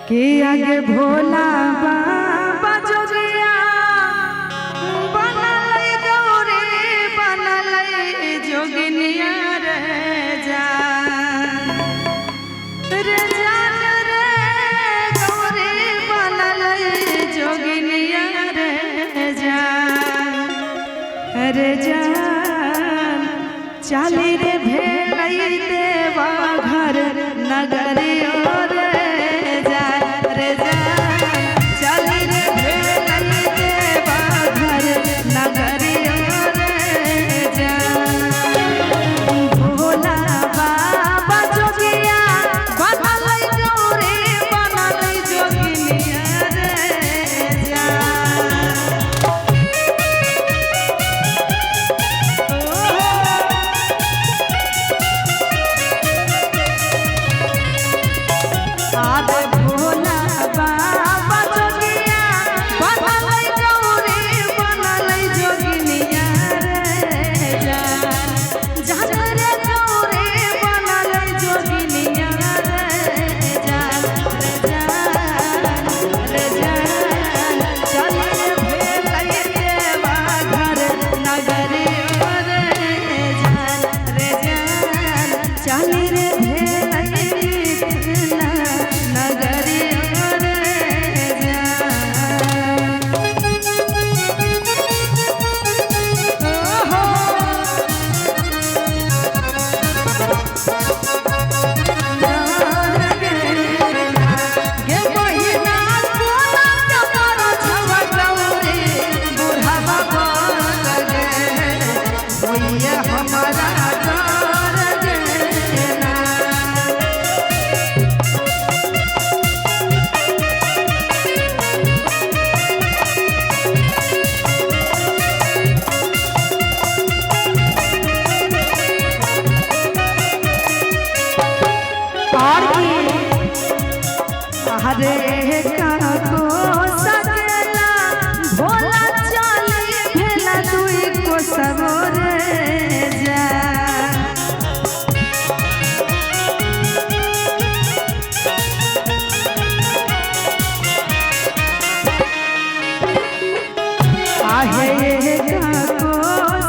के आगे भोला बाबा जोगिया बनलै गौरी बनलै जोगिनिया रे जान रे जान रे गौरी बनलै जोगिनिया रे जान रे जान चाली रे भेलै देवा घर नगरियो रे जान रे जान चाली रे भेलै देवा घर नगरियो रे जान भोला बाबा जोगिया बनलै गौरी बनलै जोगिनिया रे जान। आदे भोला बाबा जोगिया बनलै गौरी बनलै जोगिनिया रे जान जान रे गौरी बनलै जोगिनिया रे जान रे जान रे जान चल रे भेलै देवा घर नगरियो रे जान रे जान चल रे भेलै मिथिला नगरियो रे जान। ओहो गे बहिना कोना कमर छवा गौरी बुढ़ावा बन गे होइए हमारा डर गे ना। और की हरे काको सकेला भोला चली भेला दुई को सबोरे जा। आहे काको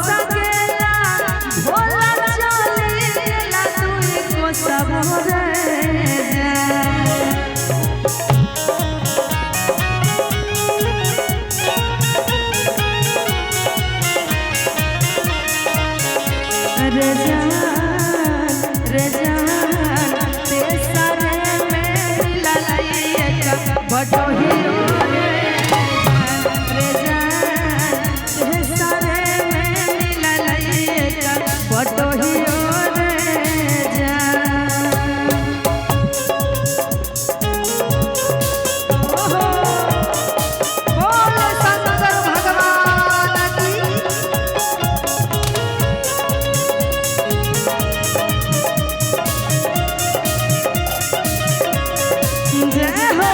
सकेला भोला चली भेला दुई को सबोरे जा। रे जान रे जान तेसरे में मिललै एक बटोहियो रे जान रे जान तेसरे में मिललै एक बटोहियो रे जान। ओहो बोल शंकर भगवान की। जय हो।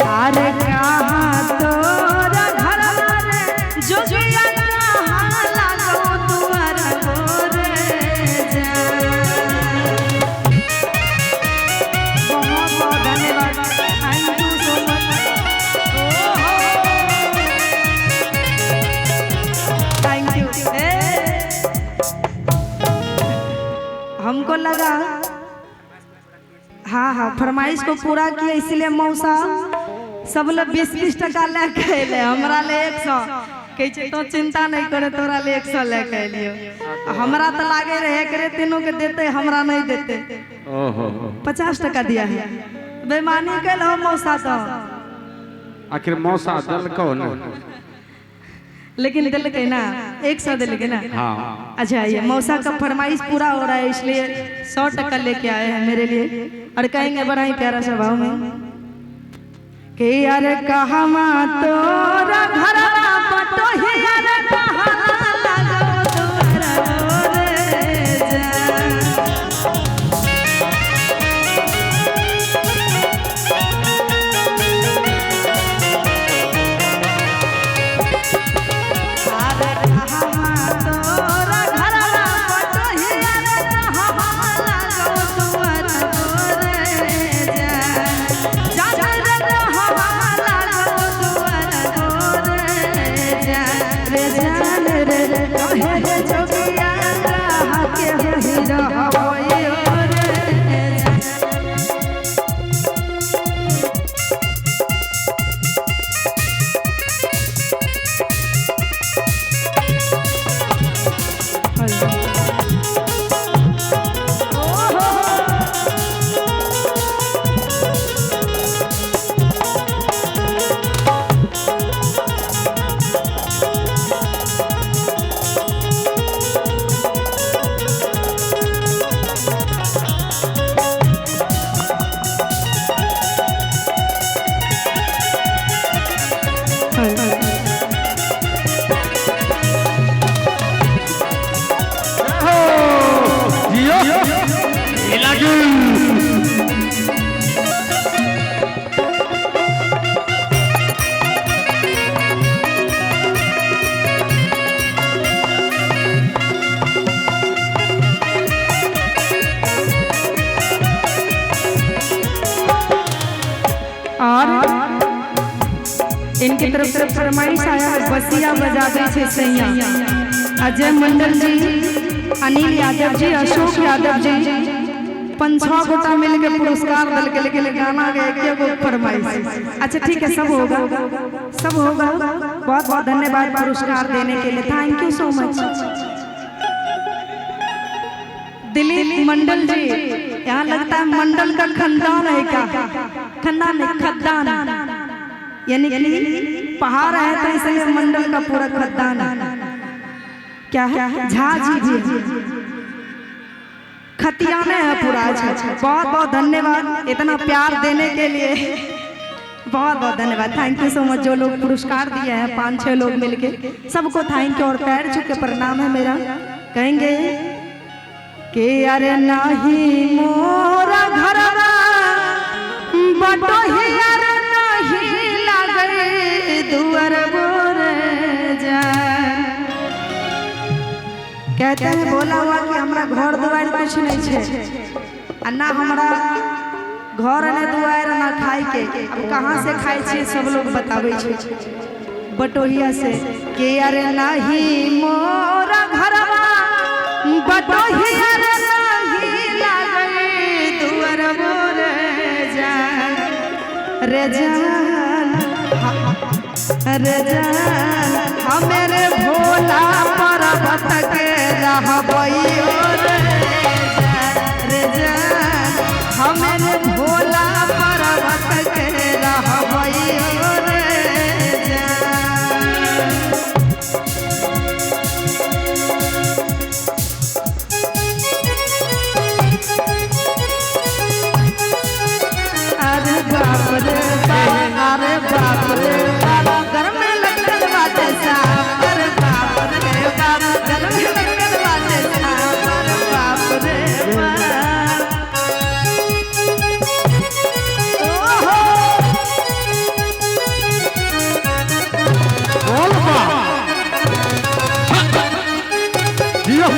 अरे कहाँ तोरा घरवा रे जोगिया कहाँ लागो दुआर गोरे जान। बहुत बहुत धन्यवाद, thank you so much. ओहो thank you. ए हमको लगा हाँ हाँ फरमाइश को पूरा किया इसलिए मौसा सब लोग 20-20 टका लेके अयलै, हमरा ले 100 कहै छै तो चिंता नहीं करे तोरा ले 100 लेके अयलियो। हमरा तो लागे रहे एकरे तीनों के देते हमरा नहीं देते। ओहो 50 टका दिया है, बेईमानी कैल हो मौसा तो। आखिर मौसा दलकौ ने। लेकिन दिल के ना 100 दिल के ना। हाँ। अच्छा ये मौसा का फरमाइश पूरा हो रहा है इसलिए 100 टका लेके आए हैं मेरे लिए और कहेंगे बड़ा ही प्यारा सा भाव में कि यार कहवा तोरा घरवा बटोहिया रे कहाँ लागो दुआरा रे जा। अरे कहवा तोरा घरवा बटोहिया रे कहाँ लागो दुआरा रे जा। जा रे कहाँ लागो दुआरा रे जा। रे जान रे कहे रे जोगिया कहाँ के होई रहबई रे जा। जियो इलाजू। और इनके तरफ से फरमाइश आया है बसिया बजा दै छै सैया। अजय मंडल जी, अनिल यादव जी, अशोक यादव जी, 5-6 गोटा मिल के पुरस्कार दिल लेकिन गाना के एक गो फरमाइश। अच्छा ठीक है, सब होगा, सब होगा। बहुत बहुत धन्यवाद पुरस्कार देने के लिए, thank you so much. Dilip Mandal ji, यहाँ लगता है मंडल का खानदान है क्या? खानदान नहीं, खद्दान, यानी कि पहाड़ है तो इसलिए मंडल का पूरा खद्दान है। क्या है? झा जी भी खतियाने है पूरा। अच्छा, बहुत बहुत धन्यवाद इतना प्यार देने के लिए, बहुत बहुत धन्यवाद, thank you so much. जो लोग पुरस्कार दिए हैं 5-6 लोग मिलके, सबको thank you और पैर छू के प्रणाम है मेरा। कहेंगे कि अरे नहीं मोरा घरवा बटोहिया रे नहीं लागे दुआर बोरे जा। कहते हैं बोला हुआ कि हमरा घर दुआर कुछ नहीं छे आ ना हमरा घर ने दुआर ना खाई के, अब कहाँ से खाई छे सब लोग बतावे छे बटोहिया से कि अरे नहीं मोरा घरवा बटोहिया रे नहीं लागे दुआर बोरे जा। रे जान रे जान हमेरे भोला पर्वत के रहबई रे जा। रे जान हमेरे भोला पर्वत के रहबई रे जा। अरे बाप रे बाप, अरे बाप रे बाप, घर में लगल बाटे सांप। अरे बाप रे बाप, घर में लगल बाटे सांप। अरे बाप रे बाप, ओहो बोल बा। जियो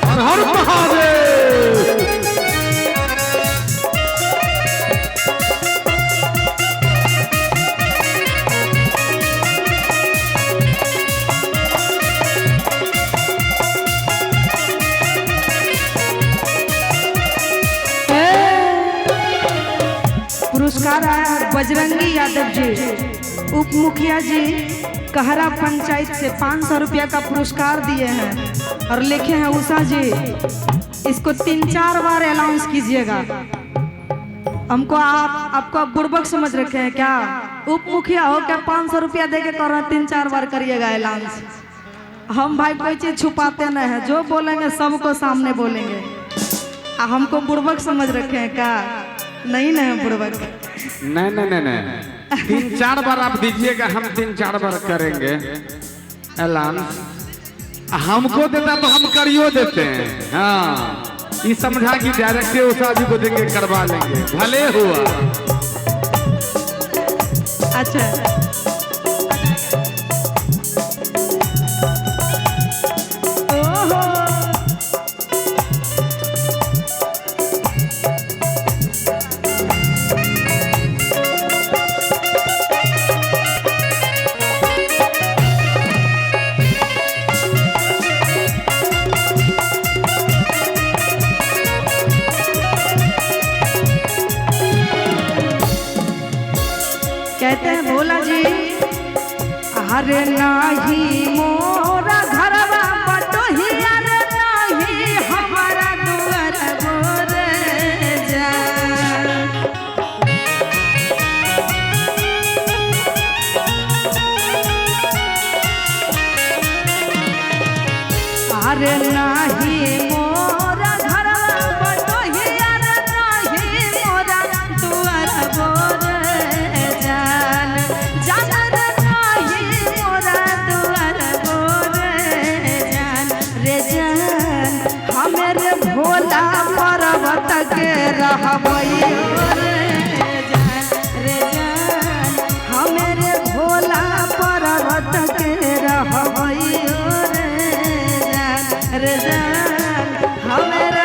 हर हर महादेव। पुरस्कार आया बजरंगी यादव जी, उप मुखिया जी कहरा पंचायत से 500 रुपया का पुरस्कार दिए हैं और लिखे हैं उषा जी इसको 3-4 बार अनाउंस कीजिएगा। हमको आप आपको आप बुड़बक समझ रखे हैं क्या? उप मुखिया हो के 500 रुपया दे के कर 3-4 बार करिएगा ऐलान। हम भाई कोई चीज छुपाते नहीं है, जो बोलेंगे सबको सामने बोलेंगे। आ हमको बुड़बक समझ रखे हैं का? नहीं नहीं बुड़बक नहीं नहीं नहीं नहीं, 3-4 बार आप दीजिएगा, हम 3-4 बार करेंगे ऐलान। हमको देता तो हम करियो देते हैं। हाँ ये समझा कि डायरेक्ट उषा जी को देंगे, करवा लेंगे, भले हुआ। अच्छा कहते हैं भोला जी, अरे नाही मोरा घरवा बटोहिया रे, नाही हमारा दुआर गोरे जा। अरे नाही मोरा घरवा बटोहिया रे, नाही मोरा दुआर गोरे जान। जान रे नाही मोरा दुआर गोरे जान रे जान, हमरे भोला पर्वत के रहबई रे जान रे जान, हमरे भोला पर्वत के रहबई रे जान रे जान, हमरे